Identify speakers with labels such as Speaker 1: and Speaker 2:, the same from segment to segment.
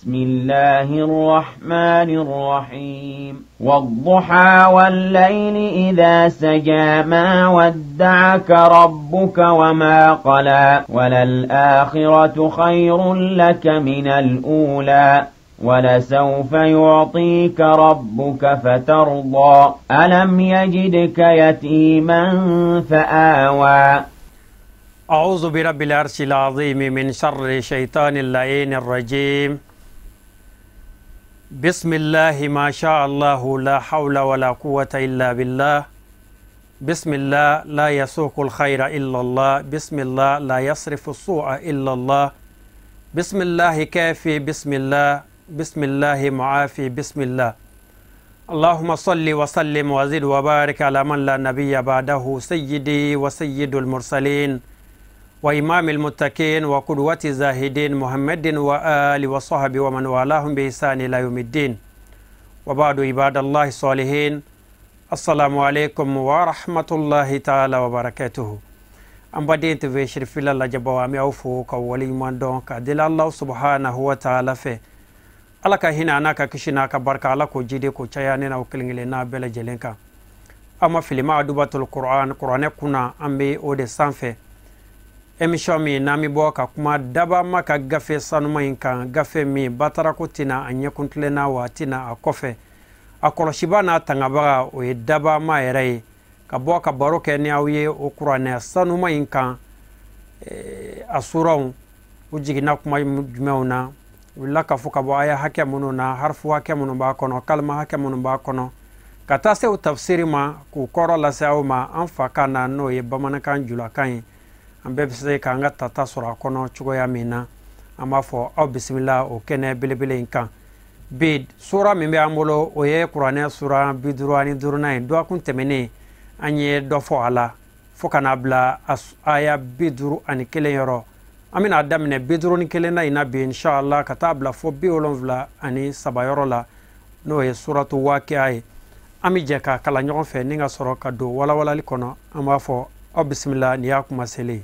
Speaker 1: بسم الله الرحمن الرحيم. والضحى والليل إذا سجى ما ودعك ربك وما قلى وللآخرة خير لك من الأولى ولسوف يعطيك ربك فترضى. ألم يجدك يتيما فآوى.
Speaker 2: أعوذ برب العرش العظيم من شر شيطان اللعين الرجيم. بسم الله ما شاء الله لا حول ولا قوة إلا بالله. بسم الله لا يسوق الخير إلا الله. بسم الله لا يصرف السوء إلا الله. بسم الله كافي. بسم الله. بسم الله معافي. بسم الله. اللهم صل وسلم وزد وبارك على من لا نبي بعده، سيدي وسيد المرسلين وإمام المتقين وقدوة الزاهدين محمد وآل وصحبه ومن والاهم بإحسان إلى يوم الدين. وبعد، عباد الله الصالحين، السلام عليكم ورحمة الله تعالى وبركاته. An baden TV Sherifila lajɛbaw, an bɛ aw fo ka waleɲuman dɔn ka deli Allah subhanahu wa ta'ala fɛ, Ala ka hinɛ a n'a ka kisi n'a ka barika, Ala k'o jidi k'o caya ne n'aw kelen kelen n'a bɛɛ lajɛlen kan. Aw ma fili ma Adubatul Quran, kuranɛ kunna, an bɛ o de sanfɛ. Émission min n'an bɛ bɔ ka kuma dabama ka gafe sanuma in kan, gafe min batarako tɛna a ɲɛkun tilenna wa a tɛna a kɔfɛ, a kɔlɔsiba n'a tangabaga o ye dabama yɛrɛ ye, ka bɔ ka baro kɛ ni aw ye o kuranɛ sanuma in kan. A suraw u jiginna kuma jumɛnw na, u wulila ka fɔ ka bɔ aya hakɛ minnu na, harifu hakɛ minnu b'a kɔnɔ, kalima hakɛ minnu b'a kɔnɔ, ka taa se o tafsiri ma k'u kɔrɔ lase aw ma an fa kan na, n'o ye bamanankan julakan ye. An bɛɛ bɛ se k'an ka tata sɔrɔ a kɔnɔ cogoya min na, an b'a fɔ aw bisimila o kɛnɛ belebele in kan. Bi sura min bɛ an bolo, o ye kuranɛ sura 55nan ye. Dɔgɔkun tɛmɛnen an ye dɔ fɔ a la fo ka n'a bila aya 51 yɔrɔ. An bɛna daminɛ 51nan in na bi inshallah, ka taa bila fo 73 yɔrɔ la, n'o ye suratu Waqi'a ye. An bɛ jɛ k'a kalan ɲɔgɔn fɛ ni ka sɔrɔ ka don walawalali kɔnɔ. An b'a fɔ aw bisimila, nin y'a kuma selen.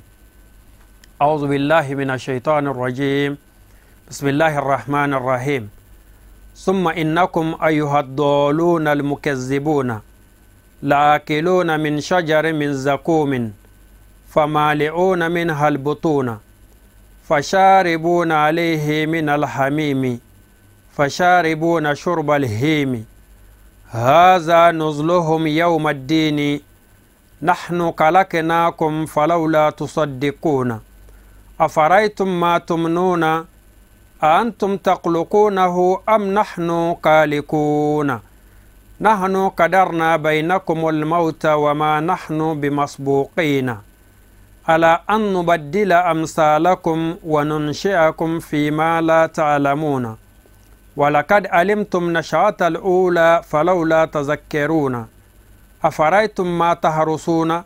Speaker 2: أعوذ بالله من الشيطان الرجيم. بسم الله الرحمن الرحيم. ثم إنكم أيها الضالون المكذبون لآكلون من شجر من زقوم فمالئون منها البطون فشاربون عليه من الحميم فشاربون شرب الهيم. هذا نزلهم يوم الدين. نحن خلقناكم فلولا تصدقون. أفرأيتم ما تمنون أأنتم تخلقونه أم نحن خالقون. نحن قدرنا بينكم الموت وما نحن بمسبوقين على أن نبدل أمثالكم وننشئكم فيما لا تعلمون. ولقد علمتم نشأة الأولى فلولا تذكرون. أفرأيتم ما تحرثون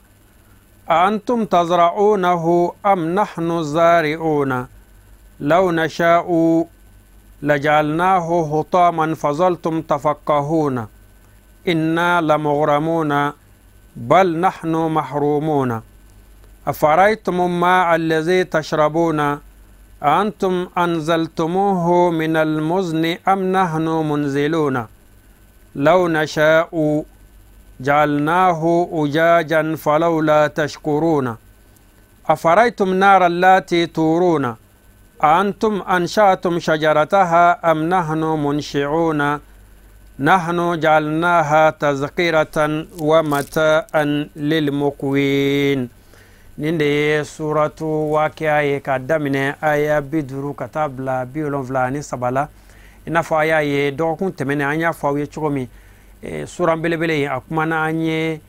Speaker 2: أأنتم تزرعونه أم نحن الزارعون. لو نشاء لجعلناه حطاما فظلتم تفكهون. إنا لمغرمون بل نحن محرومون. أفرأيتم الماء الذي تشربون أأنتم أنزلتموه من المزن أم نحن منزلون. لو نشاء جعلناه أجاجا فلولا تشكرون. أفرأيتم نار التي تورون أأنتم أنشأتم شجرتها أم نحن منشئون. نحن جعلناها تذكرة ومتاعا للمقوين. Nin de ye suratu Waqi'a ye, k'a daminɛ aya 50 ka taa bila 73 la. I n'a fɔ a y'a ye dɔgɔkun tɛmɛnen an y'a fɔ aw ye cogo min, sura belebele in a kumana an ye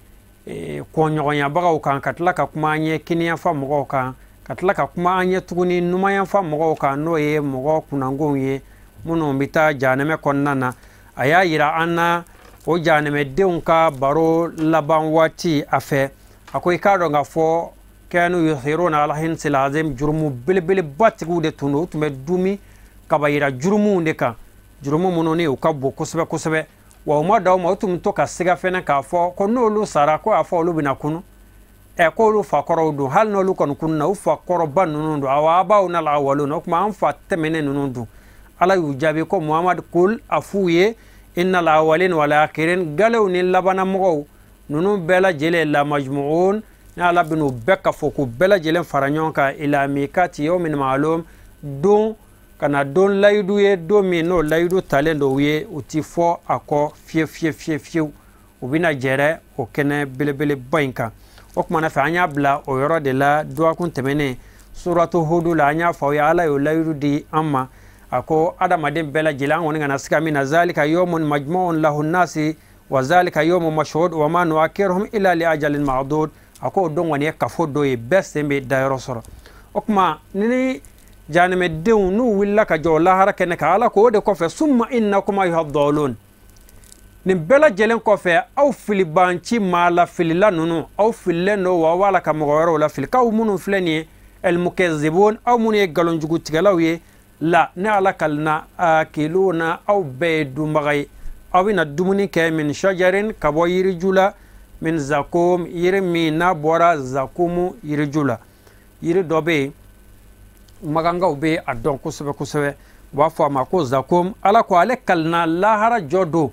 Speaker 2: kɔɲɔgɔnyabagaw kan, ka tila ka kuma an ye kiniyanfa mɔgɔw kan, ka tila ka kuma an ye tuguni numanyanfa mɔgɔw kan, n'o ye mɔgɔ kunnangonw ye minnu bɛ taa jahanɛmɛ kɔnɔna na. A y'a yira an na o jahanɛmɛdenw ka baro laban waati a fɛ. A ko i k'a dɔn k'a fɔ kanu yuthiruna ala hinsil azim, jurumu belebeleba tigiw de tun don, u tun bɛ dumi kabayira jurumuw de kan, jurumu minnu ni u ka bon kosɛbɛ kosɛbɛ. Wa u ma da o ma, u tun bɛ to ka siga fɛnɛ k'a fɔ ko n'olu sara ko a fɔ olu bɛna kunu, ɛ k'olu fakɔrɔw don, hali n'olu kɔni kununa u fakɔrɔba ninnu don, awa abaw na la awalun, o tuma an fa tɛmɛnen ninnu don. Ala y'u jaabi ko Muhammad kul a f'u ye innal awwalin wal akhirin galew ni labanamɔgɔw ninnu bɛɛ lajɛlen la majmu'un ni Ala bɛn'u bɛɛ ka fɔ k'u bɛɛ lajɛlen fara ɲɔgɔn kan ila mikati yawmin ma'lum don ka na don layidu ye don min n'o layidu talen don u ye u ti fɔ a kɔ fiye fiye fiye fiyewu u bɛna jɛrɛ o kɛnɛ belebeleba in kan. O kumana fɛ an y'a bila o yɔrɔ de la dɔgɔkun tɛmɛnen suratu Hudu la an y'a fɔ aw ye Ala y'o layidu di an ma a ko adamaden bɛɛ lajɛlen an kɔni kana siga min na zalika yawmun majmu'un lahu nasi wa zalika yawmun mashhud wa ma nu'akhiruhum illa li ajalin ma'dud a ko o don kɔni ye kafo dɔ ye bɛɛ sen bɛ dayɔrɔ sɔrɔ. O tuma ni janɛmɛdenw n'u wulila ka jɔ lahara kɛnɛ kan Ala ko o de kɔfɛ summa innakum ayyuha ddallun nin bɛɛ lajɛlen kɔfɛ aw filibanci maa lafilila ninnu aw fililen don wa aw b'a la ka mɔgɔ wɛrɛw lafili k'aw minnu filɛ nin ye almukazzibun aw minnu ye nkalonjugutigɛlaw ye la ne Ala kalina akiluna aw bɛɛ ye dunbaga ye aw bɛna dumuni kɛ min shajarin ka bɔ yiriju la min zakum yiri min n'a bɔra zakumu yiriju la. Yiri dɔ bɛ yen magangaw bɛ a dɔn kosɛbɛ kosɛbɛ u b'a fɔ a ma ko zakum. Ala ko ale kalina lahara jɔ don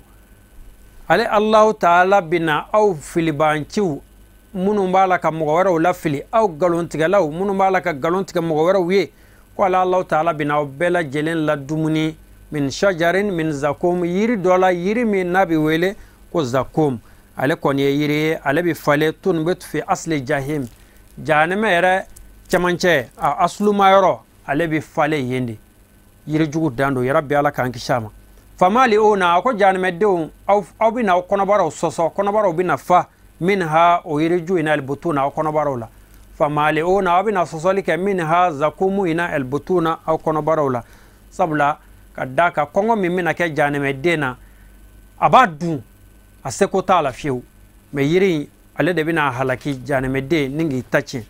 Speaker 2: ale Alahu taala bɛna aw filibanciw minnu b'a la ka mɔgɔ wɛrɛw lafili aw nkalontigɛlaw minnu b'a la ka nkalon tigɛ mɔgɔ wɛrɛw ye ko ale Alahu taala bɛna aw bɛɛ lajɛlen la dumuni min shajarin min zakum yiri dɔ la yiri min n'a bɛ wele ko zakum ale kɔni ye yiri ye ale bɛ falen tunbitu fi asli jahim jahanɛmɛ yɛrɛ cɛmancɛ a asuluma yɔrɔ ale bɛ falen yen de yirijugu dan don yarabi Ala k'an kisi a ma. Famaliuna a ko jahanɛmɛdenw aw bɛna aw kɔnɔbaraw sɔsɔ kɔnɔbaraw bɛna fa minha o yiriju in na albutuna aw kɔnɔbaraw la famaliuna aw bɛna sɔsɔli kɛ minha zakumu in na albutuna aw kɔnɔbaraw la sabula ka d'a kan kɔngɔ min bɛna kɛ jahanɛmɛden na a b'a dun a seko t'a la fiyewu mɛ yiri in ale de bɛna halaki jahanɛmɛden ni k'i ta tiɲɛ.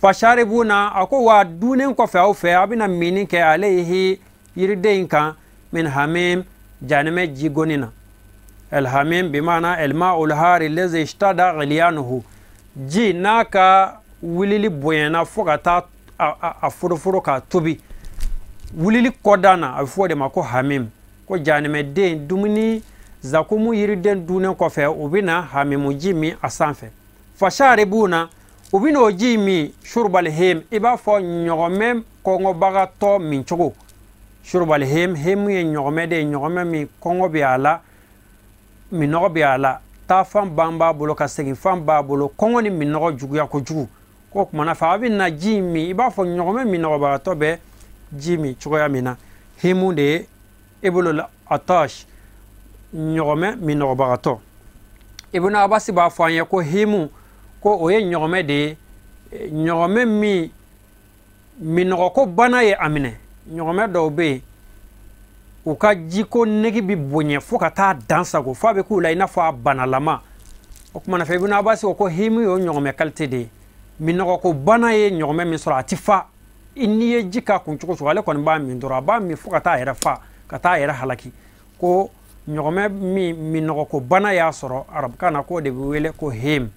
Speaker 2: Fasharibuna a ko wa dunnen kɔfɛ aw fɛ aw bɛna minni kɛ ale ye yiriden in kan min hamim jahanɛmɛ jigoni na alhamim bimana alma'ul hari lazi ishtada ghilyanuhu ji n'a ka wulili bonyana fo ka taa a foroforo k'a tobi wulili kɔdan na a bɛ fɔ o de ma ko hamim ko jahanɛmɛden dumuni zakumu yiriden dunnen kɔfɛ u bɛna hamimu ji min a sanfɛ. Fasharibuna u bɛna o ji min shurbal him i b'a fɔ ɲɔgɔmɛ kɔngɔbagatɔ min cogo shurbal him him ye ɲɔgɔmɛ de ye ɲɔgɔmɛ min kɔngɔ bɛ a la minɔgɔ bɛ a la taafan ban b'a bolo ka segin fan b'a bolo kɔngɔ ni minɔgɔ juguya kojugu k'o kumana fɛ a bɛ na ji min i b'a fɔ ɲɔgɔmɛ minɔgɔbagatɔ bɛ ji min cogoya min na himu de ye ibulul atash ɲɔgɔmɛ minɔgɔbagatɔ. Ibn Abbas b'a fɔ an ye ko himu ko o ye ɲɔgɔmɛ de ye ɲɔgɔmɛ min minɔgɔko bana ye a minɛ ɲɔgɔmɛ dɔw bɛ yen u ka jiko nege bɛ bonya fo ka taa dan sago f'a bɛ k'u la i n'a fɔ a banalama o kumana fɛ Ibn Abbas ko ko himu y'o ɲɔgɔmɛ kalite de ye minɔgɔko bana ye ɲɔgɔmɛ min sɔrɔ a ti fa n'i ye ji k'a kun cogo cogo ale kɔni b'a min dɔrɔn a b'a min fo ka taa yɛrɛ fa ka taa yɛrɛ halaki ko ɲɔgɔmɛ min minɔgɔko bana y'a sɔrɔ arabukan na k'o de bɛ wele ko him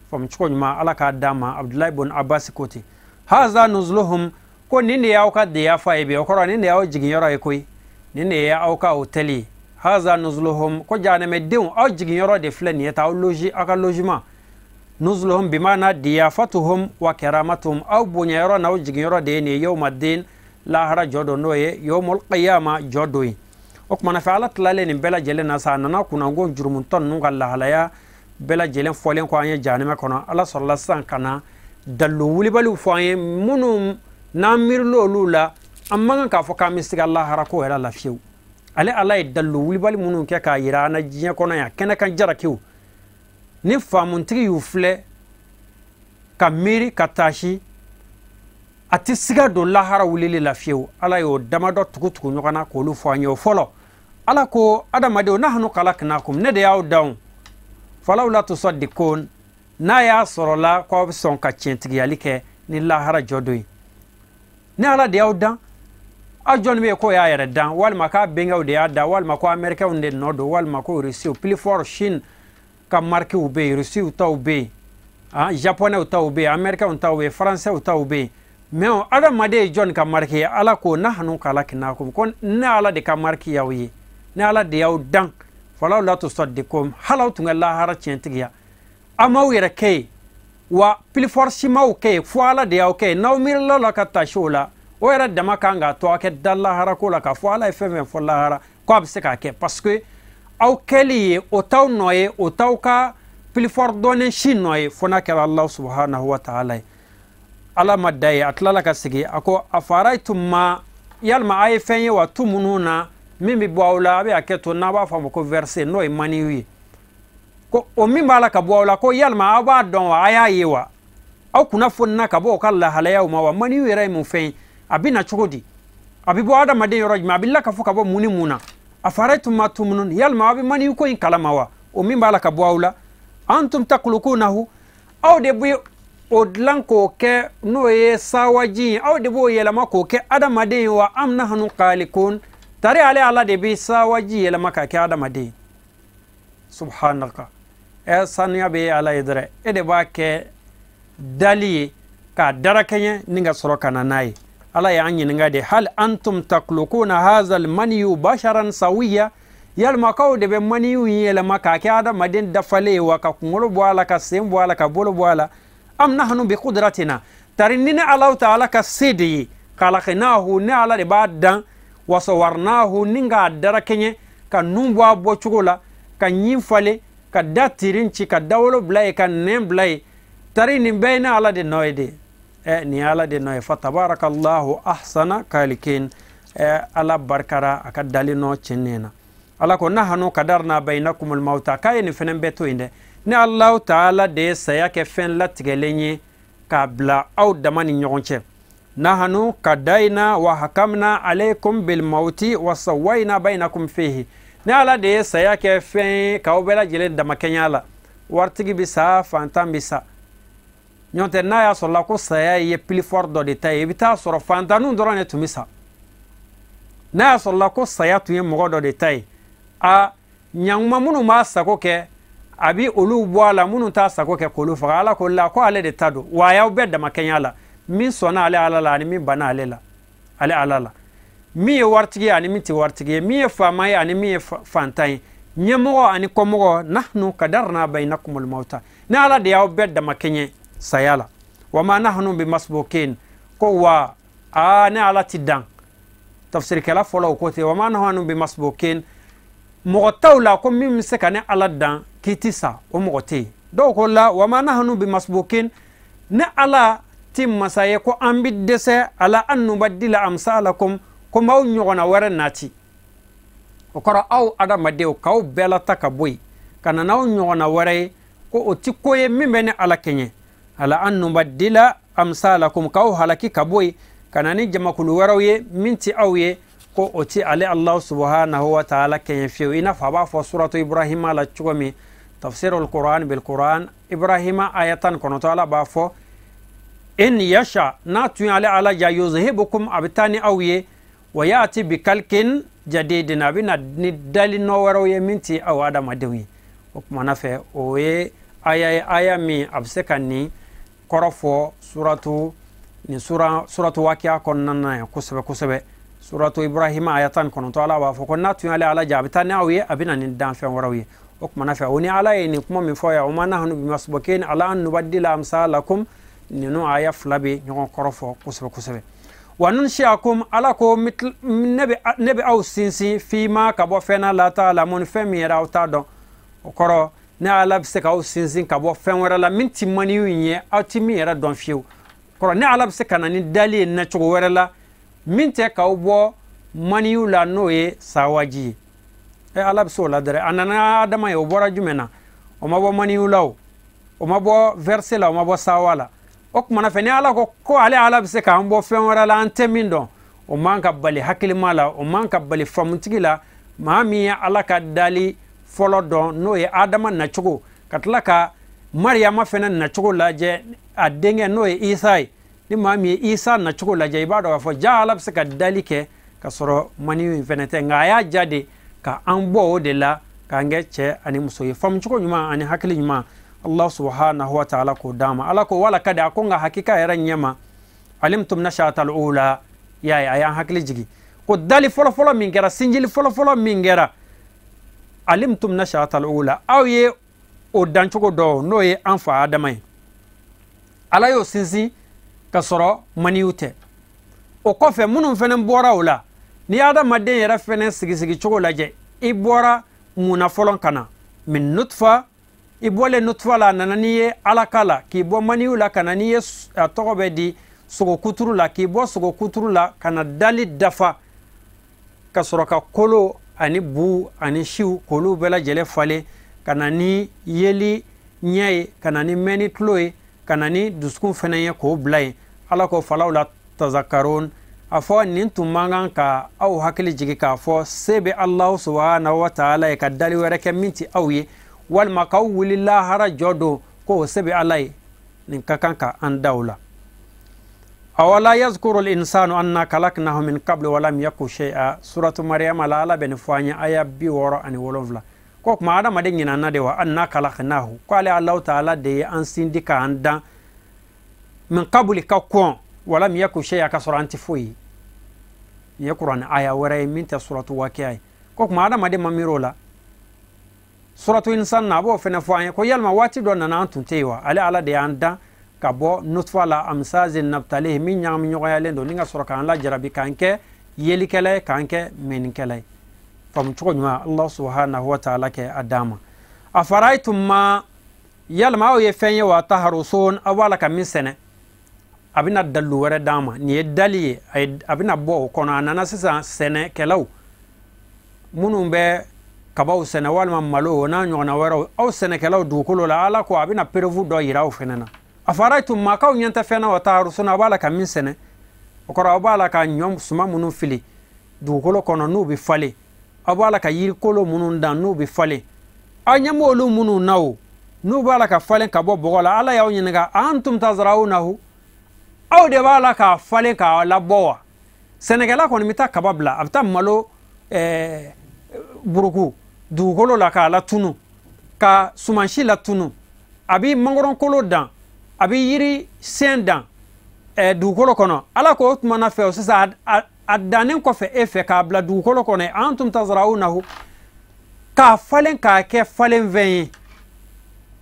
Speaker 2: faamu cogo ɲuman Ala k'a d'a ma Abdulayi bun Abbas ko ten haza nuzuluhum ko nin de y'aw ka deyafa ye bi o kɔrɔ nin de y'aw jiginyɔrɔ ye koyi nin de y'aw ka hôtel ye haza nuzuluhum ko jahanɛmɛdenw aw jiginyɔrɔ de filɛ nin ye ta aw loge aw ka logement nuzuluhum bimana diyafatuhum wa karamatuhum aw bonyayɔrɔ n'aw jiginyɔrɔ de ye nin ye yawmaddin lahara jɔ don n'o ye yawmul qiyama jɔ don ye. O kumana fɛ Ala tilalen nin bɛɛ lajɛlen na sa a nana kunnango jurumuntɔ ninnu ka lahalaya bɛɛ lajɛlen fɔlen kɔ an ye jahanɛmɛ kɔnɔ Ala sɔrɔla sisan ka na dalilu wulibaliw fɔ an ye minnu n'an miirila olu la an man kan k'a fɔ k'an bɛ siga lahara ko yɛrɛ la fiyewu. Ale Ala ye dalilu wulibali minnu kɛ k'a yira an na diɲɛ kɔnɔ yan kɛnɛkan jarakiw ni faamutigi y'u filɛ ka miiri ka taasi a tɛ siga don lahara wulili la fiyewu. Ala y'o damadɔ tugu tugu ɲɔgɔn na k'olu fɔ an ye o fɔlɔ Ala ko adamadenw nahnu khalaqnakum ne de y'aw dan falawla tusaddikun n'a y'a sɔrɔla k'aw bɛ sɔn ka tiɲɛtigiyali kɛ ni lahara jɔ don ye ne Ala de y'aw dan aw jɔnni bɛ yen k'o y'a yɛrɛ dan walima k'a bɛnkɛw de y'a dan walima ko amɛrikɛnw de nɔ don walima ko rusiw plus fort Chine ka marquew bɛ yen rusiw taw bɛ yen japonɛw taw bɛ yen amɛrikɛnw taw bɛ yen faransɛw taw bɛ yen Mais o adamaden ye jɔnni ka mariki ye? Ala ko nahnu khalaqnakum, ko ne Ala de ka mariki y'aw ye, ne Ala de y'aw dan. Falaw la tusaddiqun, hali aw tun ka lahara tiɲɛtigiya, aw m'aw yɛrɛ kɛ ye wa piliforisi m'aw kɛ ye, fo Ala de y'aw kɛ ye. N'aw miirila la ka tasi o la, o yɛrɛ dama kan k'a to aw kɛ da lahara ko la, k'a fɔ Ala ye fɛn fɛn fɔ lahara ko a bɛ se k'a kɛ, parce que aw kɛli ye o t'aw nɔ ye, o t'aw ka pilifor dɔɔnin si nɔ ye, fo n'a kɛra Alahu subhanahu wa ta'ala ye. Ala ma da ye, a tilala ka segin a ko afaraitum ma, yalima a ye fɛn ye wa tu minnu na min bɛ bɔ aw la, a bɛ hakɛ to n'a b'a fɔ a ma ko verset, n'o ye maniyu ye, ko o min b'a la ka bɔ aw la, ko yalima aw b'a dɔn wa, a y'a ye wa, aw kunnafonina ka bɔ o ka lahalayaw ma wa? Maniyu yɛrɛ ye mun fɛn ye? A bɛ na cogo di? A bɛ bɔ adamaden yɔrɔ jumɛn? A bɛ lakafo ka bɔ mun ni mun na? Afaraitum ma tumunun, yalima aw bɛ maniyu ko in kalama wa, o min b'a la ka bɔ aw la? Antum takhluqunahu, aw de bɛ o dilan k'o kɛ, n'o ye sawaji ye, aw de b'o yɛlɛma k'o kɛ adamaden ye wa? Am nahnu khaliqun, tari ale Ala de bɛ sawaji yɛlɛma k'a kɛ adamaden ye. Subhanaka, ɛ sanuya bɛ Ala ye dɛrɛ, e de b'a kɛ dali ye k'a darakɛɲɛ ni ka sɔrɔ ka na n'a ye. Ala y'an ɲininka de, hal antum takhluquna hazal maniyu basharan sawiya, yalima k'aw de bɛ maniyu yɛlɛma k'a kɛ adamaden dafalen ye wa, ka kunkolo bɔ a la, ka sen bɔ a la, ka bolo bɔ a la? Am nahnu bi qudratina, tari ni ne Alahu ta'ala ka se de ye, khalaqnahu, ne Ala de b'a dan, wasawarnahu, ni k'a darakɛɲɛ, ka nun bɔ a bɔcogo la, ka ɲin falen, ka da tirin ci, ka dawolo bila ye, ka nɛn bila ye, tari nin bɛɛ ye ne Ala de nɔ ye de. Nin ye Ala de nɔ ye. Fa tabarakallahu ahsana khaliqin, Ala barikara a ka dali nɔ tiɲɛ na. Ala ko nahnu qadarna bainakumul mauta, k'a ye nin fɛnɛ bɛɛ to yen dɛ, ne Alahu ta'ala de ye saya kɛ fɛn latigɛlen ye k'a bila aw dama ni ɲɔgɔn cɛ. Nahnu qadayna wa hakamna alaykum bil mauti wa sawayna bainakum fihi, ne Ala de ye saya kɛ fɛn ye k'aw bɛɛ lajɛlen damakɛɲɛ la. Waritigi bɛ sa, fantan bɛ sa, ɲɔntɛ n'a y'a sɔrɔ la ko saya ye pilifor dɔ de ta ye, i bɛ taa sɔrɔ fantanninw dɔrɔn de tun bɛ sa. N'a y'a sɔrɔ la ko saya tun ye mɔgɔ dɔ de ta ye, a ɲankuma minnu b'a sago kɛ, a bɛ olu bɔ a la, minnu t'a sago kɛ k'olu faga. Ala ko la ko ale de ta don, wa a y'aw bɛɛ damakɛɲɛ la, min sɔnna ale Ala la ani min banna ale la, ale Ala la, min ye waritigi ye ani min tɛ waritigi ye, min ye faama ye ani min ye fantan ye, ɲɛmɔgɔ ani kɔmɔgɔ. Nahnu qadarna bainakumul mauta, ne Ala de y'aw bɛɛ damakɛɲɛ saya la. Wa ma nahnu bimasbukin, ko wa aa ne Ala ti dan. Tafsirikɛla fɔlɔ o ko ten, wa ma nahnu bimasbukin, mɔgɔ t'aw la ko min bɛ se ka ne Ala dan k'i ti sa, o mɔgɔ tɛ yen. Dɔw ko la wa ma nahnu bimasbukin, ne Ala ti masa ye ko an bi dɛsɛ ala an nubaddila amsalakum, ko m'aw ɲɔgɔnna wɛrɛ nati. O kɔrɔ aw adamadenw k'aw bɛɛ lata ka bɔ yen ka na n'aw ɲɔgɔnna wɛrɛ ye, ko o ti ko ye min bɛ ne Ala kɛɲɛ. Ala an nubaddila amsalakum, k'aw halaki ka bɔ yen ka na ni jamakulu wɛrɛw ye min ti aw ye, ko o ti ale Alahu subhanahu wa ta'ala kɛɲɛ fiyewu. I n'a fɔ a b'a fɔ suratu Ibrahima la cogo min, tafsirul Quran bil Quran, Ibrahima aya 19, Ala b'a fɔ in yasha, n'a tun y'ale Ala ja, yuzhibukum, a bɛ taa ni aw ye, wa ya'ti bi kalkin jadidin, a bɛ na ni dali nɔ wɛrɛw ye min ti aw adamadenw ye. O kumana fɛ o ye aya ye, aya min a bɛ se ka nin kɔrɔ fɔ suratu nin sura suratu waqiya kɔnɔna na yan kosɛbɛ kosɛbɛ. Suratu Ibrahima aya 19, Ala b'a fɔ ko n'a tun y'ale Ala ja, a bɛ taa ni aw ye, a bɛ na ni danfɛn wɛrɛw ye. O kumana fɛ o ni Ala ye nin kuma min fɔ yan, o ma nahnu bimasbukin ala an nubaddila amsalakum, ninnu aya fila bɛ ɲɔgɔn kɔrɔ fɔ kosɛbɛ kosɛbɛ. Wa nunshiakum, Ala ko ne bɛ aw sinsin fima, ka bɔ fɛn na la ta'lamun, fɛn min yɛrɛ aw t'a dɔn. O kɔrɔ ne Ala bɛ se k'aw sinsin ka bɔ fɛn wɛrɛ la min ti maniyu in ye, aw ti min yɛrɛ dɔn fiyewu. Kɔrɔ ne Ala bɛ se ka na ni dali ye nacogo wɛrɛ la min tɛ k'aw bɔ maniyu la, n'o ye sawaji ye. Ala bɛ se o la dɛrɛ. A nana Adama ye, o bɔra jumɛn na? O ma bɔ maniyu la, o ma bɔ verse la, o ma bɔ sawa la. O kumana fɛ ni Ala ko ko ale Ala bɛ se k'an bɔ fɛn wɛrɛ la an tɛ min dɔn, o man ka bali hakilima la, o man ka bali faamutigi la, maa min ye Ala ka dali fɔlɔ dɔn, n'o ye Adama nacogo, ka tila ka Mariyama fɛnɛ nacogo lajɛ, a denkɛ n'o ye Isa ye. Ni maa min ye Isa nacogo lajɛ, i b'a dɔn k'a fɔ ja Ala bɛ se ka dali kɛ ka sɔrɔ maniyu in fɛnɛ tɛ, nka a y'a ja de ka an bɔ o de la k'an kɛ cɛ ani muso ye. Faamucogo ɲuman ani hakili ɲuman, Allah subhanahu wa ta'ala k'o d'an ma. Ala ko wala kadi, a ko nka hakika yɛrɛ ɲɛma, Alimtum nasha'atal ula ya ye a y'an hakili jigin ko dali fɔlɔfɔlɔ min kɛra, sinjili fɔlɔfɔlɔ min kɛra, alimtum nasha'atal ula, aw ye o dancogo dɔn, n'o ye an fa Adama ye. Ala y'o sinsin ka sɔrɔ maniw tɛ. O kɔfɛ minnu fɛnɛ bɔra o la, n'i ye adamaden yɛrɛ fɛnɛ sigi cogo lajɛ, i bɔra mun na fɔlɔ ka na min nutfa, i bɔlen nutfa la a nana n'i ye alaka la, k'i bɔ maniw la ka na n'i ye a tɔgɔ bɛ di sogokuturu la, k'i bɔ sogokuturu la ka na dali dafa, ka sɔrɔ ka kolo ani bu ani siw k'olu bɛɛ lajɛlen falen, ka na ni yeli ɲɛ ye, ka na ni mɛnni tulo ye, ka na ni dusukun fɛnɛ ye k'o bila yen. Ala ko falaw la tazakaron, a fɔ nin tun man kan ka aw hakili jigin k'a fɔ se bɛ Alahu subahanahu wa taala ye ka dali wɛrɛ kɛ min tɛ aw ye, walima k'aw wuli lahara jɔ don ko o se bɛ Ala ye. Nin ka kan ka an da o la. Awala yazkuru al-insanu anna khalaqnahu min qablu wa lam yaku shay'a. Suratu Maryam la Ala bɛ nin fɔ an ye aya 67. Ko kuma adamaden ɲinana de wa anna khalaqnahu, ko ale Alahu taala de ye an sindi k'an dan min qabli ka kɔn, wa lam yaku shay'a, ka sɔrɔ an tɛ foyi ye. Nin ye kuranɛ aya wɛrɛ ye min tɛ suratu waqiya ye. Ko kuma adamaden ma miiri o la. Suratu insan na a b'o fɛnɛ fɔ an ye ko yalima waati dɔ nana an tun tɛ yen wa, ale Ala de y'an dan ka bɔ nutfa la amsazin nabtalihi, min ɲagami ɲɔgɔnyalen don, ni ka sɔrɔ k'an lajarabi k'an kɛ yelikɛla ye, k'an kɛ mɛnnikɛla ye. Faamu cogo ɲuman Allah subhanahu wa ta'ala kɛ a d'an ma. A faraitum ma, yalima aw ye fɛn ye wa taharusun, aw b'a la ka min sɛnɛ. A bɛna dalilu wɛrɛ d'an ma. Nin ye dali ye, a bɛna bɔ o kɔnɔ. A nana sisan sɛnɛkɛlaw minnu bɛ kabaw sɛnɛ walima malo o n'a ɲɔgɔnna wɛrɛw, aw sɛnɛkɛlaw dugukolo la, Ala ko a bɛna preuve dɔ yira aw fɛnɛ na. A faraitum ma, k'aw ɲɛ tɛ fɛn na wa taharusun, aw b'a la ka min sɛnɛ. O kɔrɔ aw b'a la ka ɲɔ suma minnu fili dugukolo kɔnɔ n'u bɛ falen, aw b'a la ka yirikolo minnu dan n'u bɛ falen, aw ɲɛ b'olu minnu na o n'u b'a la ka falen ka bɔ bɔgɔ la. Ala y'aw ɲininka antum tazra'unahu, aw de b'a la k'a falen k'a labɔ wa? Sɛnɛkɛla kɔni bɛ taa kaba bila, a bɛ taa malo buruku dugukolo la k'a latunu, ka sumansi latunu, a bɛ mangoronkolo dan, a bɛ yiri sen dan dugukolo kɔnɔ. Ala ko o tuma na fɛ o sisan a dannen kɔfɛ e fɛ k'a bila dugukolo kɔnɔ, antum tazra'unahu, k'a falen k'a kɛ falenfɛn ye,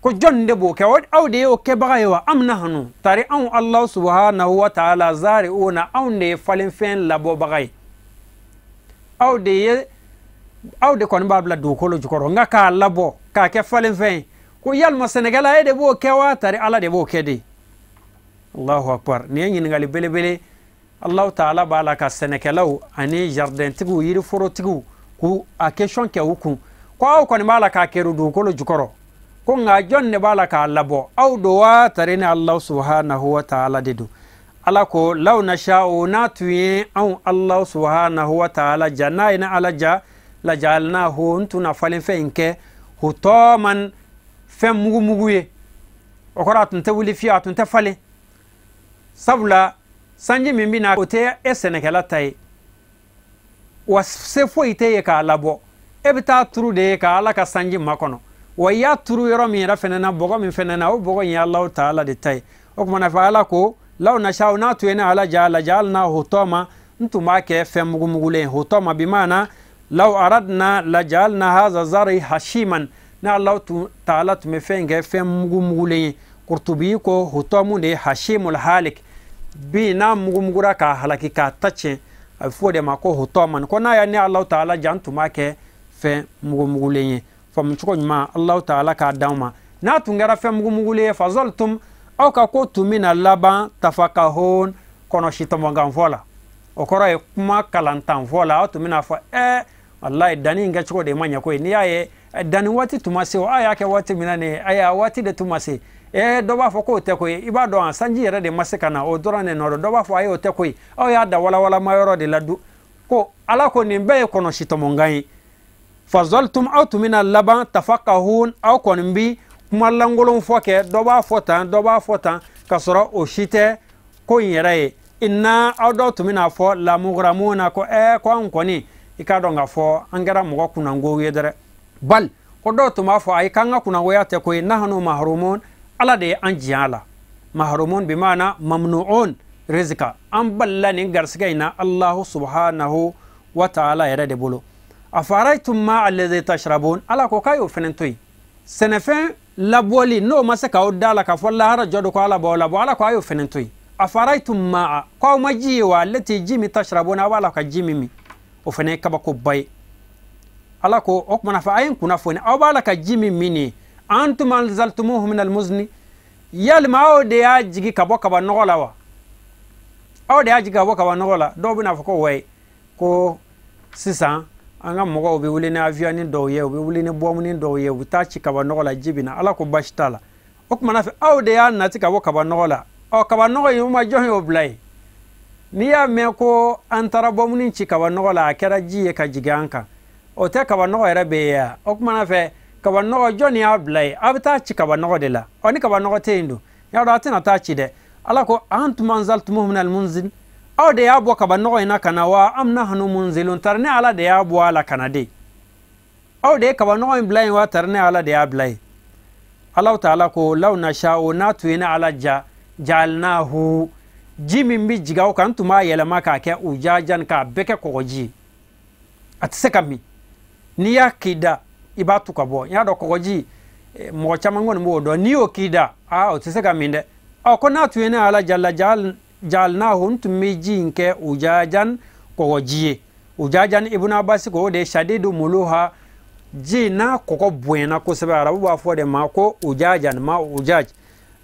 Speaker 2: ko jɔn de b'o kɛ? Aw de y'o kɛbaga ye wa? Am nahnu, tari anw Allah subhanahu wa ta'ala zari'una, anw de ye falenfɛn labɔbaga ye. Aw de ye, aw de kɔni b'a bila dugukolo jukɔrɔ, nka k'a labɔ k'a kɛ falenfɛn ye, ko yalima sɛnɛkɛla e de b'o kɛ wa? Tari Ala de b'o kɛ de. Allahu akbar. Nin ye ɲininkali belebele. Allahu ta'ala b'a la ka sɛnɛkɛlaw ani jardintigiw, yiriforotigiw k'u a question kɛ u kun, ko aw kɔni b'a la k'a kɛru dugukolo jukɔrɔ, ko nka jɔn de b'a la k'a labɔ? Aw don wa? Tari ni Allah subhanahu wa ta'ala de don. Ala ko law nasha'u, n'a tun ye anw Allah subhanahu wa ta'ala ja, n'a ye ne Ala ja, lajalnahu, n tun na falenfɛn in kɛ hutaman, fɛn mugumugu ye. O kɔrɔ a tun tɛ wuli fiyewu, a tun tɛ falen, sabula sanji min bɛ na o tɛ e sɛnɛkɛla ta ye, wa se foyi tɛ ye k'a labɔ. E bɛ taa turu de ye ka Ala ka sanji makɔnɔ, wa i y'a turu yɔrɔ min yɛrɛ fɛnɛ na, bɔgɔ min fɛnɛ na, o bɔgɔ in ye Alahu taala de ta ye. O kumana fɛ Ala ko law nasha'u, n'a tun ye ne Ala ja, lajalnahu hutama, n tun b'a kɛ fɛn mugumugulen ye. Hutama bi maana law aradna lajalna haza zari hashiman, ni Alahu taala tun bɛ fɛn kɛ fɛn mugumugulen ye. Kurtubi ko hutamu de ye hashimul halik, bi n'a mugumugura k'a halaki k'a ta tiɲɛ, a bɛ fɔ o de ma ko hutaman. Ko n'a ya ni Alahu taala ja, n tun b'a kɛ fɛn mugumugulen ye. Faamu cogo ɲuman Alahu taala k'a d'anw ma. N'a tun kɛra fɛn mugumugulen ye, fazaltum, aw ka ko tun bɛna laban tafakahon, kɔnɔsitɔmɔganfɔ la. O kɔrɔ ye kuma kalantanfɔ la. Aw tun bɛna fɔ walayi danni in kɛcogo de ma ɲɛ koyi. N'i y'a ye danni waati tun ma se o, a y'a kɛ waati min na nin ye, a waati de tun ma se. Dɔ b'a fɔ k'o tɛ koyi, i b'a dɔn sanji yɛrɛ de ma se ka na, o dɔrɔn de nɔ don. Dɔ b'a fɔ ayi o tɛ koyi, aw y'a da walawalama yɔrɔ de la du. Ko Ala ko nin bɛɛ ye kɔnɔsitɔmɔnkan ye. Fazaltum, aw tun bɛna laban tafakahun, aw kɔni bi kuma lankolon fɔ kɛ, dɔ b'a fɔ tan, dɔ b'a fɔ tan, k'a sɔrɔ o si tɛ ko in yɛrɛ ye. Inna, aw dɔw tun bɛna fɔ lamuguramuna, ko ko anw kɔni i k'a dɔn k'a fɔ an kɛra mɔgɔ kunnangow ye dɛrɛ. Bal, ko dɔw tun b'a fɔ ayi k'an ka kunnangoya tɛ koyi, nahnu mahrumun, Ala de ye an jɛn a la. Mahrumun bi maana mamnuun, rizqa an balla nin garisɛgɛ in na Allahu subhanahu wa ta'ala yɛrɛ de bolo. Afaraytum ma allazi tashrabun, ala ko k'a y'o fɛnɛ to yen. Sɛnɛfɛn labɔli n'o ma se k'aw da la k'a fɔ lahara jɔ don ko ala b'aw labɔ, ala ko a y'o fɛnɛ to yen. Afaraytum ma, k'aw ma ji ye wa, allati ji min tashrabun, aw b'a la ka ji min min, o fɛnɛ ye kabakoba ye. Ala ko o kumana fɛ a ye n kunnafoni, aw b'a la ka ji min min nin ye, antum anzaltumuhu min almuzni, yalima aw de y'a jigi ka bɔ kaba nɔgɔ la wa? Aw de y'a jigi ka bɔ kaba nɔgɔ la? Dɔw bɛna fɔ ko wayi, ko sisan an ka mɔgɔw bɛ wuli ni avion dɔw ye, u bɛ wuli ni bɔmuni dɔw ye, u bɛ taa ci kaba nɔgɔ la, ji bɛ na. Ala ko baasi t'a la. O kumana fɛ aw de y'a nati ka bɔ kaba nɔgɔ la. Ɔ kaba nɔgɔ in o ma jɔn y'o bila yen? N'i y'a mɛn ko an taara bɔmuni ci kaba nɔgɔ la, a kɛra ji ye ka jigin an kan, o tɛ kaba nɔgɔ yɛrɛ bɛ yen ya? O kumana fɛ kaba nɔgɔ jɔn y'a bila yen? A bɛ taa ci kaba nɔgɔ de la. Ɔ ni kaba nɔgɔ tɛ yen dun, y'a dɔn a tɛna taa ci dɛ. Ala ko antum anzaltumuhu min almunzil, aw de y'a bɔ kaba nɔgɔ in na ka na wa, am nahnu munzilun, tari ne ala de y'a bɔ a la ka na de. Aw de ye kaba nɔgɔ in bila yen wa, tari ne ala de y'a bila yen? Allahu ta'ala ko law nasha'u, n'a tun ye ne ala ja, ja'alnahu, ji min bɛ jigin aw kan n tun b'a yɛlɛma k'a kɛ ujajan, k'a bɛɛ kɛ kɔgɔji ye, a tɛ se ka min. N'i y'a k'i da i b'a tu ka bɔ. N y'a dɔn kɔgɔji mɔgɔ caman kɔni b'o dɔn, n'i y'o k'i da aa o tɛ se ka min dɛ. Ɔ ko n'a tun ye ne ala ja la ja'alnahu, n tun bɛ ji in kɛ ujajan, kɔgɔji ye. Ujajan Ibn Abbas ko o de ye shadidu muluha, ji n'a kɔgɔ bonyana kosɛbɛ, arabu b'a fɔ de ma ko ujajan, ma ujaj.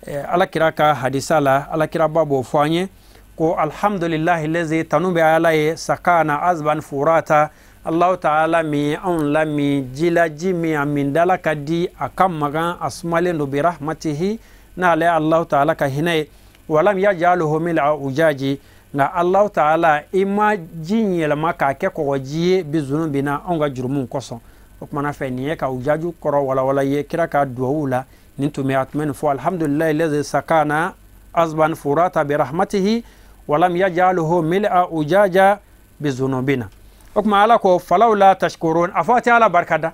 Speaker 2: Ala kira ka hadisa la, ala kiraba b'o fɔ an ye ko alhamdulillahi lazi, tanu bɛ ala ye, sakana azban furata, Allahu ta'ala min anw la min ji la, ji min a min dala ka di, a ka magan, a sumalen don, bi rahmatihi, n'ale Allahu ta'ala ka hinɛ ye. Walam yaj'aluhu mil'a ujaji, nka Allahu ta'ala i ma ji in yɛlɛma k'a kɛ kɔgɔji ye bi zunubina, anw ka jurumuw kosɔn. O kumana fɛ nin ye ka ujaju kɔrɔ walawala ye kira ka duwawu la. Nin tun bɛ a tun bɛ nin fɔ alhamdulillahi lazi sakana azban furata bi rahmatihi walam yaj'aluhu mil'a ujaja bi zunubina. O kuma ala ko falaw la tashkurun, a fɔ a tɛ ala barika da.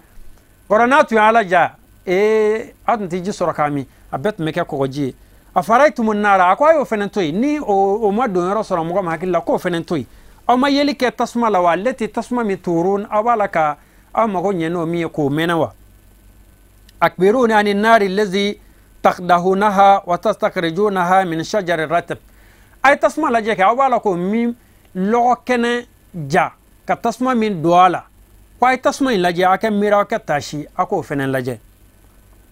Speaker 2: Kɔrɔ n'a tun ye ala ja, ee a tun tɛ ji sɔrɔ k'a min, a bɛɛ tun bɛ kɛ kɔgɔji ye. A faraytum nara, a ko a y'o fɛnɛ to yen, ni o ma don yɔrɔ sɔrɔ mɔgɔ ma hakili la, k'o fɛnɛ to yen. Aw ma yeli kɛ tasuma la wa, ale tɛ tasuma min turun, aw b'a la ka aw mago ɲɛ n'o min ye k'o mɛnɛ wa. Akbiruni ani nari lazi taqdahunaha wa tastakhrijunaha min shajari ratib, a ye tasuma lajɛ kɛ, aw b'a la k'o min lɔgɔ kɛnɛ ja ka tasuma min don a la, ko a ye tasuma in lajɛ, a kɛ miiri, aw kɛ taasi, a k'o fɛnɛ lajɛ.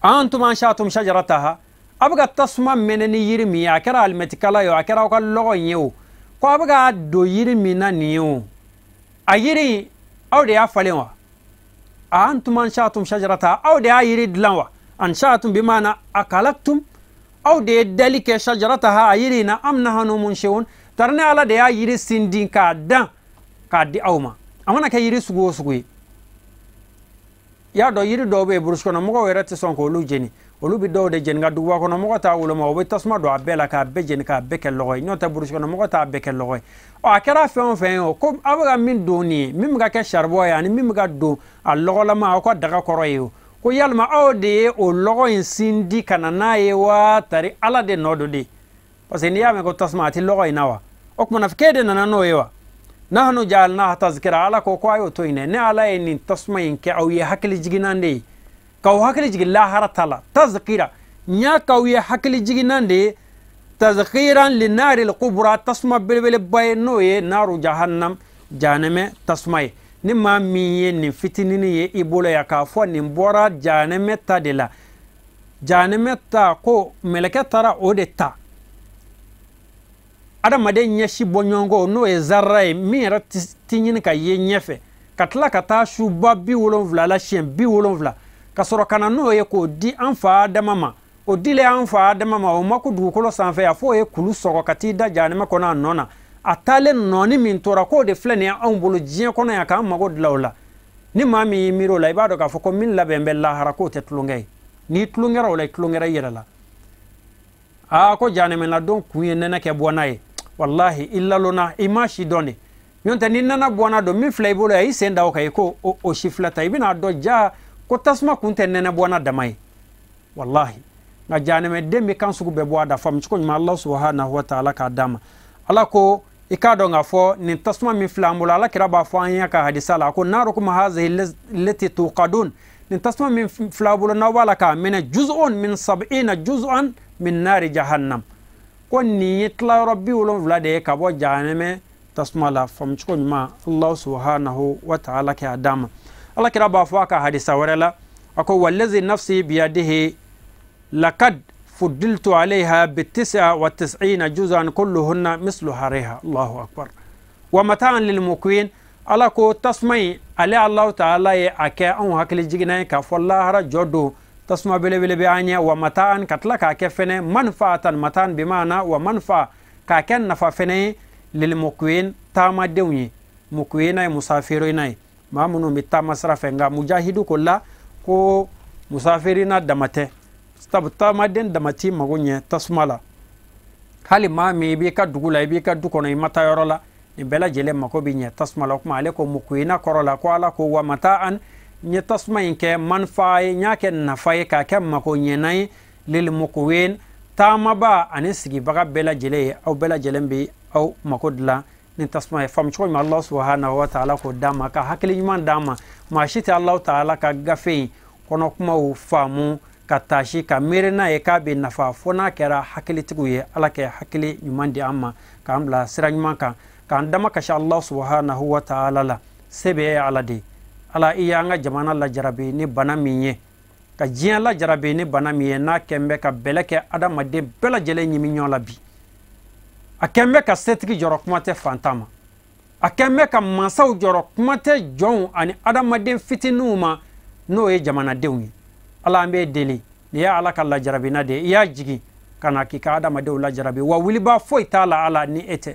Speaker 2: Antum anshatum shajarataha, a bɛ ka tasuma mɛnɛ ni yiri min ye, a kɛra alimɛtikala ye o, a kɛra aw ka lɔgɔ in ye o, ko a bɛ ka don yiri min na nin ye o, a yiri in aw de y'a falen wa? Antum anshatum shajarataha, aw de y'a yiri dilan wa? Anshatum bi maana akalaktum, aw de ye dali kɛ shajarataha a yiri in na, am nahnu munshi'un, tari ne ala de y'a yiri sindin k'a dan k'a di aw ma. A mana kɛ yiri sugu o sugu ye, i y'a dɔn yiri dɔw bɛ yen burusi kɔnɔ mɔgɔw yɛrɛ tɛ sɔn k'olu jeni, olu bɛ dɔw de jeni, nka duguba kɔnɔ mɔgɔ t'a woloma, o bɛ tasuma don a bɛɛ la k'a bɛɛ jeni k'a bɛɛ kɛ lɔgɔ ye, n'o tɛ burusi kɔnɔ mɔgɔ t'a bɛɛ kɛ lɔgɔ ye. Ɔ a kɛra fɛn o fɛn ye o, ko aw bɛ ka min don nin ye, min bɛ ka kɛ saribɔn ye ani min bɛ ka don a lɔgɔlama aw ka daga kɔrɔ ye o, ko yalima aw de ye o lɔgɔ in sindi ka na n'a ye wa, tari ala de nɔ don de? Parce que n'i y'a mɛn ko tasuma a tɛ lɔgɔ in na wa, o kumana k'e de nana n'o ye wa? Nahnu ja'alnaha tazkira, ala ko ko a y'o to yen dɛ, ne ala ye nin tasuma in kɛ aw ye hakili jiginnan de ye, k'aw hakili jigin lahara ta la. Tazkira, n y'a k'aw ye hakili jiginnan de ye, tazkiran linari lkubra, tasuma belebeleba ye, n'o ye naru jahannam, jahanɛmɛ tasuma ye. Ni maa min ye nin fitininin ye i bolo yan k'a fɔ nin bɔra jahanɛmɛ ta de la, jahanɛmɛ ta ko mɛlɛkɛ taara o de ta, adamaden ɲɛsi bɔ ɲɔgɔn kɔ n'o ye zarra ye, min yɛrɛ ti ɲini ka ye ɲɛfɛ, ka tila ka taa suba 70 la siɲɛ 70, ka sɔrɔ ka na n'o ye k'o di an fa Adama ma. O dilen an fa Adama ma, o ma ko dugukolo sanfɛ yan, f'o ye kulu sɔgɔ ka t'i da jahanɛmɛ kɔnɔ a nɔ na. A taalen nɔɔni min tora, k'o de filɛ nin ye anw bolo diɲɛ kɔnɔ yan k'an mago dilan o la. Ni maa min y'i miiri o la, i b'a dɔn k'a fɔ ko min labɛn bɛ lahara k'o tɛ tulonkɛ ye. N'i tulonkɛra o la, i tulonkɛra i yɛrɛ la. Aa ko jahanɛmɛladon kun ye nɛnɛ kɛ bɔ n'a ye, wallahi i lalonna, i ma si dɔn de. N'o tɛ ni nana bɔ n'a don min filɛ i bolo yan, i sen da o kan, i ko o si filɛ ta, i bɛna dɔn ja ko tasuma kun tɛ nɛnɛ bɔ n'a dama ye, wallahi. Nka jahanɛmɛden bɛ kan sugu bɛɛ bɔ a da, faamu cogo ɲuman Allah subhanahu wa ta'ala k'a d'a ma. Ala ko i k'a dɔn k'a fɔ nin tasuma min filɛ an bolo, Ala kira b'a fɔ an ye ka hadisa la ko narukum hazihi lati tuqadun, nin tasuma min filɛ aw bolo n'aw b'a la k'a minɛ, juz'un min sab'ina juz'an min nari jahannam, ko nin ye tilayɔrɔ 70 de ye ka bɔ jahanɛmɛ tasuma la. Faamucogo ɲuman Allah subhanahu wa ta'ala kɛ a d'an ma. Ala kira b'a fɔ a ka hadisa wɛrɛ la, a ko wallazi nafsi biyadihi lakad fuddiltu alayha bitisa wa tis'ina juz'an kulluhunna mislu hariha. Allahu akbar. Wa mata'an lil muqwin, Ala ko tasuma in ale Allahu ta'ala ye a kɛ anw hakili jiginna ye k'a fɔ lahara jɔ don tasuma belebele bɛ an ɲɛ. Wa mata'an, ka tila k'a kɛ fɛnɛ manfa'atan, mata'an bi maana wa manfa, k'a kɛ nafa fɛnɛ ye lil muqwin, taamadenw ye. Muqwina ye musafirina ye, maa minnu bɛ taama sira fɛ. Nka mujahidu ko la ko musafirina dama tɛ, sabu taamaden dama t'i mago ɲɛ tasuma la. Hali maa min i b'i ka dugu la, i b'i ka du kɔnɔ, i ma taa yɔrɔ la, nin bɛɛ lajɛlen mako bɛ ɲɛ tasuma la. O kuma ale ko muqwina kɔrɔ la ko Ala ko wa mata'an, n ye tasuma in kɛ manfa ye, n y'a kɛ nafa ye, k'a kɛ mako ɲɛna ye lil muqwin, taamaba ani sigibaga bɛɛ lajɛlen ye, aw bɛɛ lajɛlen bɛ aw mako dilan ni tasuma ye. Faamu cogo ɲuman Allah subhanahu wa ta'ala k'o d'an ma, ka hakili ɲuman d'an ma. Maa si tɛ Allah ta'ala ka gafe in kɔnɔ kumaw faamu ka taasi ka miiri n'a ye k'a bɛ nafa, fo n'a kɛra hakilitigiw ye. Ala kɛ hakili ɲuman di an ma, k'an bila sira ɲuman kan, k'an dama kasi Allah subhanahu wa ta'ala la. Se bɛ e Ala de ye. Ala i y'an ka jamana lajarabi ni bana min ye, ka diɲɛ lajarabi ni bana min ye, n'a kɛn bɛ ka bɛlɛ kɛ adamaden bɛɛ lajɛlen ɲimi ɲɔgɔn la bi. A kɛn bɛ ka setigi jɔrɔ, kuma tɛ fantan ma. A kɛn bɛ ka mansaw jɔrɔ, kuma tɛ jɔnw ani adamaden fitininw ma, n'o ye jamanadenw ye. Ala an b'e deli, n'i ye Ala ka lajarabina de ye, i y'a jigin ka na k'i ka adamadenw lajarabi, wa wuliba foyi t'a la Ala ni e tɛ.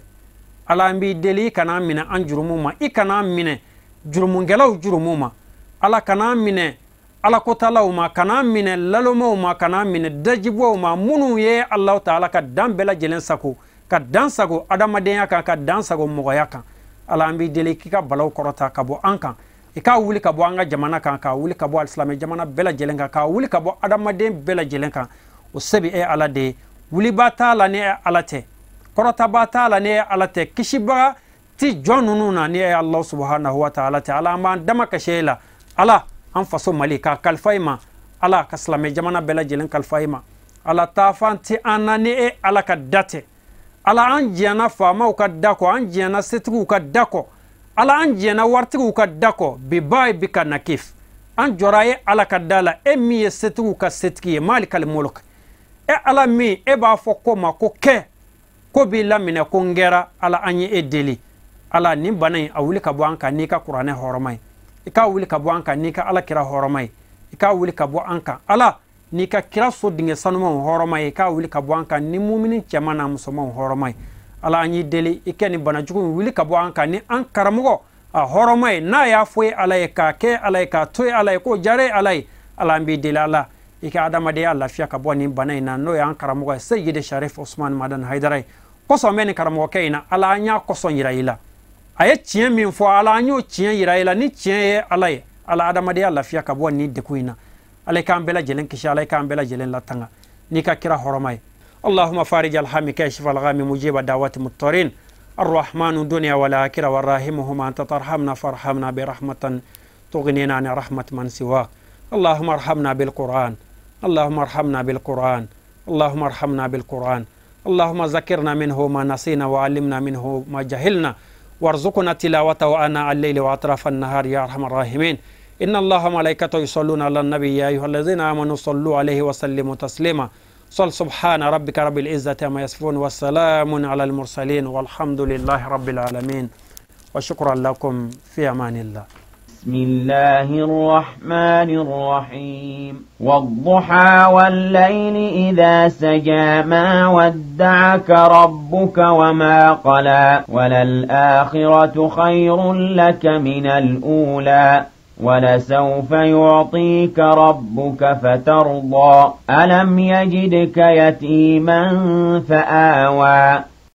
Speaker 2: Ala an b'i deli, i kana an minɛ an jurumu ma, i kana an minɛ jurumukɛlaw jurumu ma. Ala kana an minɛ alakotalaw ma, kana an minɛ lalomaw ma, kana an minɛ dajibɔw ma, minnu ye Allahu ta'ala ka dan bɛɛ lajɛlen sago, ka dan sago adamadenya kan, ka dan sago mɔgɔya kan. Ala an b'i deli k'i ka balaw kɔrɔta ka bɔ an kan, i k'a wuli ka bɔ an ka jamana kan, k'a wuli ka bɔ alisilamɛ jamana bɛɛ lajɛlen kan, k'a wuli ka bɔ adamaden bɛɛ lajɛlen kan. O se bɛ e Ala de ye. Wuliba t'a la ni e Ala tɛ, kɔrɔtaba t'a la ni e Ala tɛ, kisibaga ti jɔn ninnu na ni e Allah subhanahu wa ta'ala tɛ. Ala an b'an dama kasi e la. Ala an faso Mali k'a kalifa i ma, Ala ka silamɛ jamana bɛɛ lajɛlen kalifa i ma. Ala taafan ti an na ni e Ala ka da tɛ. Ala an jɛnna faamaw ka da kɔ, an jɛnna setigiw ka da kɔ, Ala an jɛnna waritigiw ka da kɔ, bi ba bi ka nakif. An jɔra e Ala ka da la, e min ye setigiw ka setigi ye, malikal mulk. E Ala min e b'a fɔ ko ma ko kɛ, ko b'i laminɛ ko n kɛra. Ala an ye e deli, Ala nin bana in a wuli ka bɔ an kan n'i ka kuranɛ hɔrɔma ye, i k'a wuli ka bɔ an kan n'i ka Ala kira hɔrɔma ye, i k'a wuli ka bɔ an kan Ala n'i ka kira so dingɛ sanumanw hɔrɔma ye, i k'a wuli ka bɔ an kan ni mumini cɛman n'a musomanw hɔrɔma ye. Ala an y'i deli, i kɛ nin bana jugu in wuli ka bɔ an kan ni an karamɔgɔ a hɔrɔma ye, n'a y'a fɔ ye Ala ye, k'a kɛ Ala ye, k'a to ye Ala ye, k'o diyara ye Ala ye. Ala an b'i deli, Ala i ka adamadenya lafiya ka bɔ nin bana in na, n'o y'an karamɔgɔ ye Seyidi Sharif Usman Madani Hayidara ye. Kɔsɔn bɛ nin karamɔgɔkɛ in na, Ala an y'a kɔsɔn yira i la. A ye tiɲɛ min fɔ, Ala an y'o tiɲɛ yira i la. Ni tiɲɛ ye Ala ye, Ala adamadenya lafiya ka bɔ nin degun in na. Ala k'an bɛɛ lajɛlen kisi, Ala k'an bɛɛ lajɛlen latanga n'i ka kira hɔrɔma ye. اللهم فارج الهم كاشف الغم مجيب دعوات المضطرين الرحمن الدنيا والآخرة والراحمهما أنت ترحمنا فارحمنا برحمة تغنينا عن رحمة من سواك. اللهم ارحمنا بالقرآن، اللهم ارحمنا بالقرآن، اللهم ارحمنا بالقرآن. اللهم ذكرنا منه ما نسينا وعلمنا منه ما جهلنا وارزقنا تلاوته آناء الليل وأطراف النهار يا أرحم الراحمين. إن الله وملائكته يصلون على النبي يا أيها الذين آمنوا صلوا عليه وسلموا تسليما. صل سبحان ربك رب العزة عما يصفون والسلام على المرسلين والحمد لله رب العالمين، وشكرا لكم، في أمان الله.
Speaker 1: بسم الله الرحمن الرحيم. والضحى والليل إذا سجى ما ودعك ربك وما قلى وللآخرة خير لك من الأولى ولسوف يعطيك ربك فترضى. ألم يجدك يتيما فآوى.